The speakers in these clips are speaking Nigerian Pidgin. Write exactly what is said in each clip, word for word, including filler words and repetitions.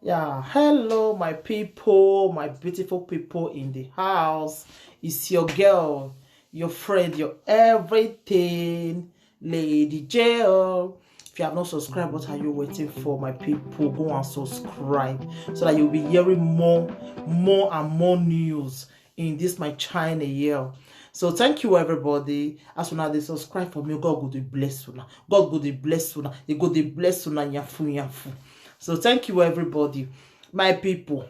Yeah, hello, my people, my beautiful people in the house. It's your girl, your friend, your everything, Lady J L. If you have not subscribed, what are you waiting for, my people? Go and subscribe so that you'll be hearing more, more and more news in this my channel here. So thank you, everybody. As una dey subscribe for me, God go dey bless una. God go dey bless una. He go dey bless una yafu yafu. So thank you, everybody, my people.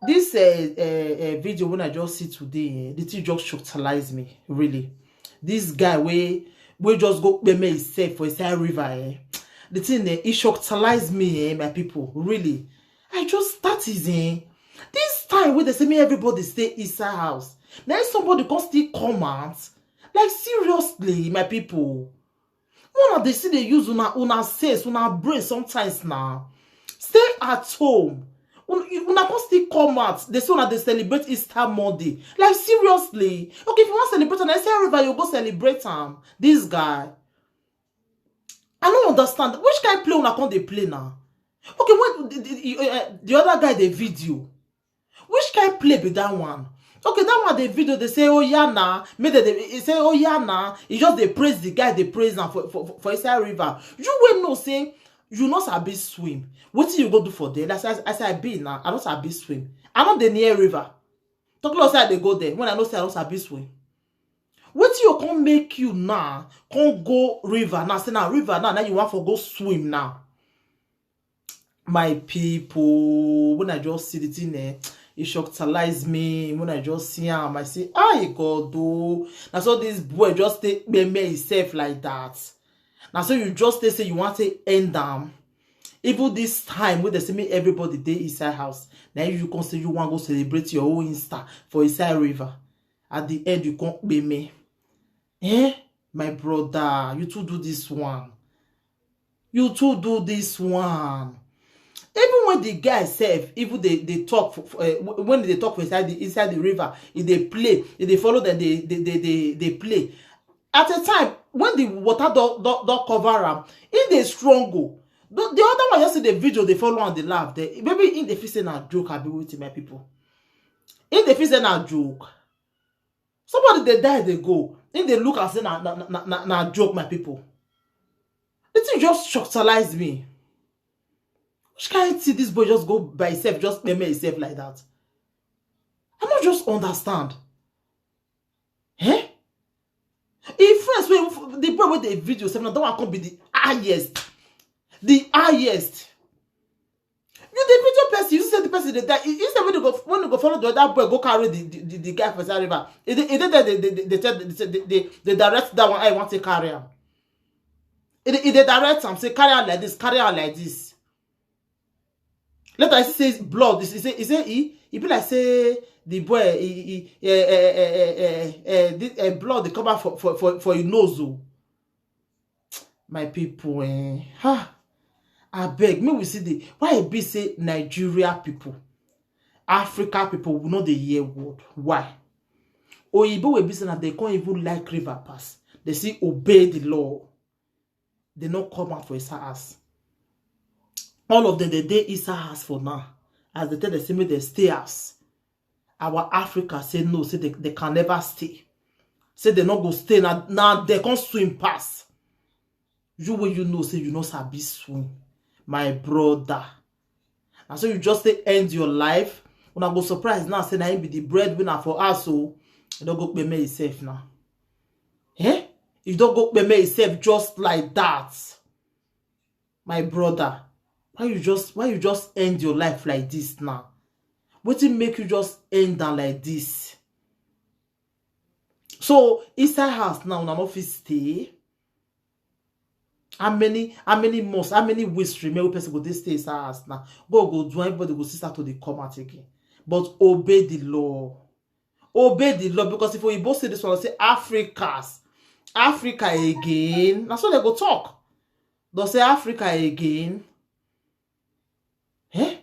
This uh, uh, uh, video when I just see today, eh, the thing just shockalize me, really. This guy wey wey just go peme himself for inside river, eh? The thing, eh, it shockalize me, eh, my people, really. I just, that is, eh, this time wey they say me everybody stay inside house. Now if somebody come still come out, like, seriously, my people. Una dey see dey use una, una sense, una brain sometimes now. Stay at home. Una, una come still come out. They say una dey celebrate Easter Monday. Like, seriously. Okay, if you want celebrate am, na inside river you go celebrate am. This guy. I no understand. Which kind play una come dey play now? Okay, when the, the, the, uh, the other guy dey video. Which kind play be that one? Okay, that one dey video, they say, "Oh yeah, nah." Me they, they say, "Oh yeah, nah." He just dey praise the guy, dey praise am for, for, for inside river. You wey know say you no sabi swim. Wetin you go do for there? That's as, as I be now. I no sabi swim. I no dey near river. Talk like say I dey go there when I know say I no sabi swim. Wetin you come make you now? Come go river now. Say now river now. Now you want for go swim now. My people, when I just see the thing, eh, it shockalize me. When I just see him, I say, "Ay, God, oh." Now so this boy just take meme himself like that. Now so you just dey say you want to end them. Even this time when they see me, everybody dey inside house. Now you come say you want go celebrate your own Easter for inside river. At the end, you come pay me. Eh? My brother, you too do this one. You too do this one. Even when the guy sef, even they, they talk for, for, eh, when they talk for inside the, inside the river, if they play, if they follow them, they, they, they, they, they play. At a time, when the water don't, don't, don't cover am, if they struggle, the, the other one just see the video, they follow and they laugh. They, maybe in the feel say na joke, I be waiting, my people. In the feel say na joke. Somebody they die, they go. In they look and say na, na, na, na, na joke, my people. The thing just shockalize me. Which kind thing this boy just go by himself, just meme himself like that? I no just understand. Eh? If friends wey the boy wey dey video sef, na that one come be the highest. The highest. You dey video person, you say the person dey die. You say when you go, when you go follow the other boy go carry the, the, the, the guy for inside river. They, they, they, they, they, they, tell- they, they, they, they direct that one. I want to carry him. They, they direct him, say carry him like this, carry him like this. Later I see say blood. He say, he say he, he be like say the boy, he, he, eh, eh, eh, eh, eh, eh, this, eh, blood they come out for, for, for, for his nose. Oh. My people, eh, ha, I beg, me we see the, why it be say Nigeria people, Africa people, we know the year word. Why? Oyibo will be saying that they can't even like river pass. They see obey the law. They not come out for his house. All of them, they dey inside house for now. As they tell the same, they stay house. Our Africa say no, say they, they can never stay. Say they not go stay now. Now they can't swim pass. You when you know say you no sabi swim, my brother. And so you just say end your life. When I go surprise now, say na him be the breadwinner for us, so you don't go pay me yourself now. Eh? You don't go pay me yourself just like that, my brother. Why you just, why you just end your life like this now? Wetin make you just end down like this? So inside house now, una no fit stay. How many, how many months, how many weeks remain wey person go dey stay inside house now? God go do, everybody go still start to dey come out again. But obey the law. Obey the law, because if Oyibo say this one, say Africas, Africa again. Na so they go talk. They say Africa again. Eh?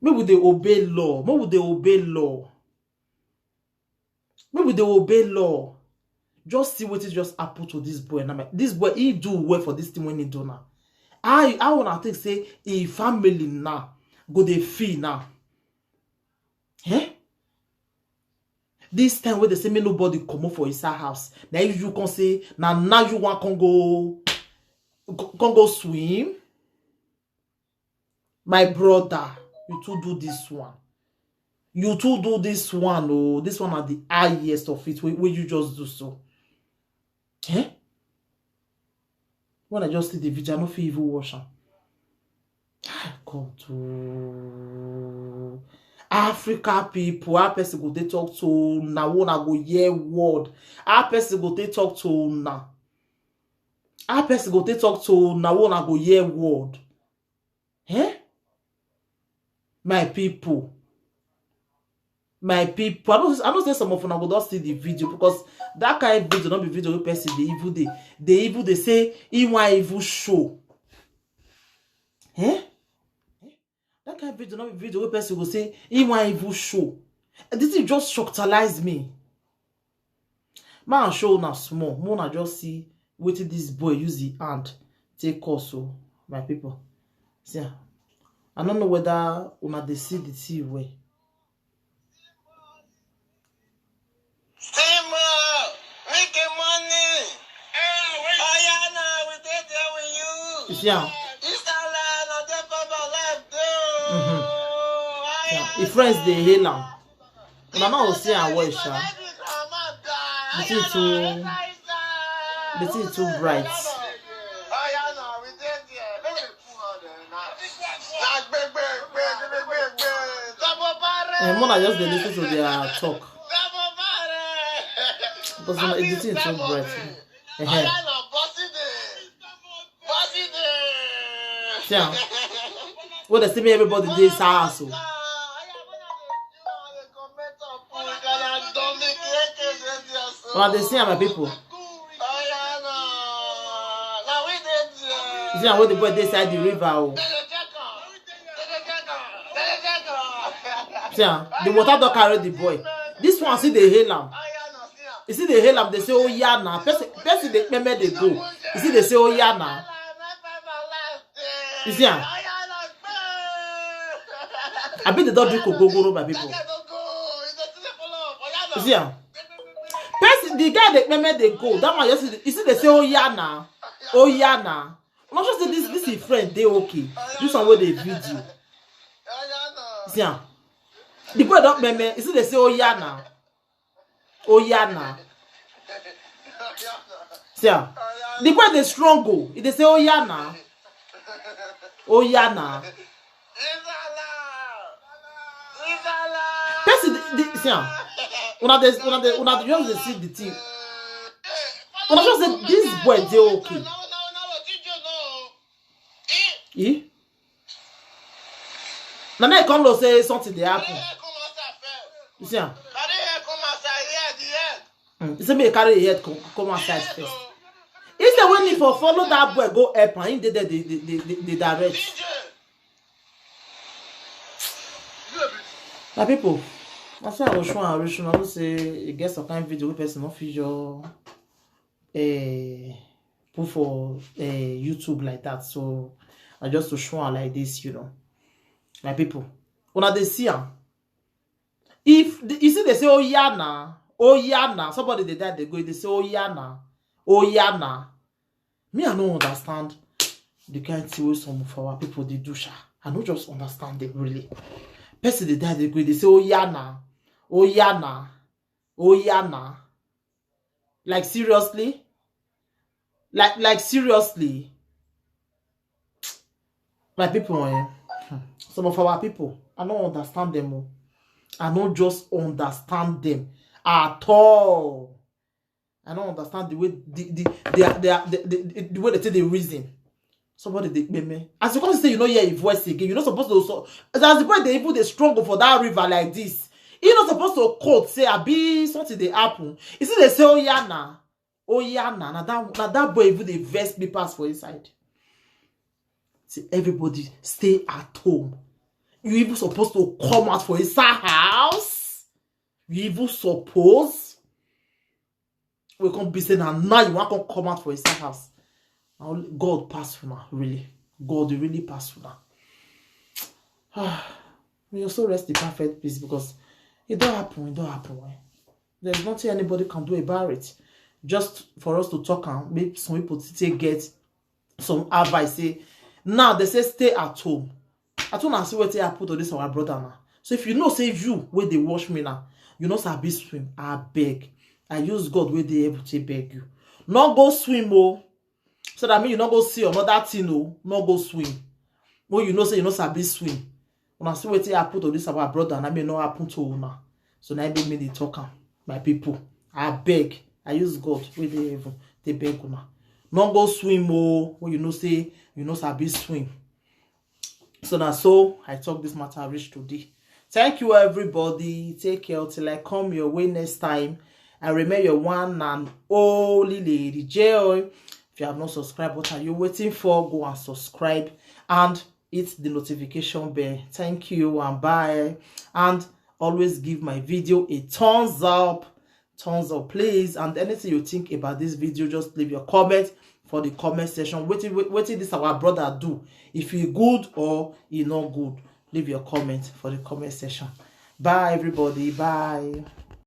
Make we dey obey law. Make we dey obey law. Make we dey obey law. Just see wetin just happen to this boy now. This boy, he do well for this thing when he do now. I, I wanna think say him family now. go dey feel now. Eh? This time wey dey say make nobody comot for inside house, na you come say na now you wan come go, come go swim. My brother, you too do this one. You too do this one. Oh, this one are the highest of it. Wey you just do so. Eh? When I just see the video, I no fit even watch am. Ah, God, oh. Africa people, how person go dey talk to una? Una go hear word. How person go dey talk to una? How person go dey talk to una? Una go hear word. Eh? My people. My people, I know, I know say some of una go don see the video, because that kind of video no be video wey person dey even dey, dey even dey say he wan even show. Eh? That kind of video no be video wey person go say he wan even show. This thing just shockalize me. Man, show una small. Make una just see wetin this boy use him hand take cause, oh, my people. See, ah, I don't know whether una dey see the thing well. Steamer, make the money. Ayana, we dey there with you. You see am? This time, no dey for my life, though. Mm-hmm. Yeah, him friends dey hail am. Una no go see am well, sha. The thing too, the thing too bright. Eh, una just dey listen to their talk. Because una, the thing too bright. Eh, eh. See am? Wey dey see me, everybody dey inside house o. Una dey see am, my people. See am, wey the boy dey inside the river o. See am, the water don carry the boy. This one still dey hail am. You see, dey hail am, dey say, "Oh yeah, na." Person, person dey kpeme dey go. You see, dey say, "Oh yeah, na." You see am? Abi dey don drink ogogoro, my people. You see am? Person, the guy dey kpeme dey go. That one, you see, you see, dey say, "Oh yeah, na. Oh yeah, na." Una sure say this, this him friend dey okay. This one wey dey video. See am? The boy don kpeme. You see, dey say, "Oh yeah, na." Oh yeah, na. See am? The boy dey struggle. He dey say, "Oh yeah, na. Oh yeah, na." Person, the, the, see am? Una dey, una dey, una dey just dey see the thing. Una sure say this boy dey okay. Eh? Na now he come know say something dey happen. You see am? Mm, he say make he carry him head come, come outside first. He say when he for follow that boy go help am, he dey there dey, dey, dey, dey, dey direct. My people, na so I go show am reach una. I know say e get some kind video wey person no fit just, eh, put for, eh, YouTube like that. So I just to show am like this, you know. My people, una dey see am. If the, you see, dey say, "Oh yeah, na. Oh yeah, na." Somebody dey die, dey go. Dey say, "Oh yeah, na. Oh yeah, na." Me, I no understand the kind thing wey some of our people dey do, sha. I no just understand them, really. Person dey die, dey go. Dey say, "Oh yeah, na. Oh yeah, na. Oh yeah, na." Like, seriously? Like, like, seriously? My people, eh? Hmm. Some of our people, I no understand them o. I no just understand them at all. I no understand the way the, the, the, the, the, the, the way they take the reason. Somebody dey kpeme. As you come say you no hear him voice again, you no suppose to, so, as the boy dey even dey struggle for that river like this, he no suppose to quote say abi something dey happen. You see, dey say, "Oh yeah, na. Oh yeah, na." Na that, na that boy even dey vex me pass for inside. See, everybody stay at home. You even supposed to come out for inside house. You even suppose. We come be say na now you wan come come out for inside house. Na only God pass una, really. God really pass una. Ah, may your soul rest in perfect peace, because it don't happen, it don't happen. Eh? There's nothing anybody can do about it. Just for us to talk and make some people to take get some advice. Say now they say stay at home. I told her, see what I put on this our brother now. So if you know say you where they watch me now, you know sabi swim. I beg. I use God where they able to beg you. Not go swim, oh. So that mean you not go see another thing, oh. Not go swim. Well, you know say you know sabi swim. When I see what I put on this our brother, and I may not happen to una. So now I make me the talker, my people. I beg. I use God where they even they beg una. Not go swim, oh. Well, you know say you know sabi swim. So now so I talk this matter reach today. Thank you, everybody. Take care till I come your way next time. I remain your one and only Lady Joy. If you have not subscribed, what are you waiting for? Go and subscribe and hit the notification bell. Thank you and bye. And always give my video a thumbs up. Thumbs up, please. And anything you think about this video, just leave your comment for the comment section. What did, what did this our brother do? If he good or he not good, leave your comment for the comment section. Bye, everybody. Bye.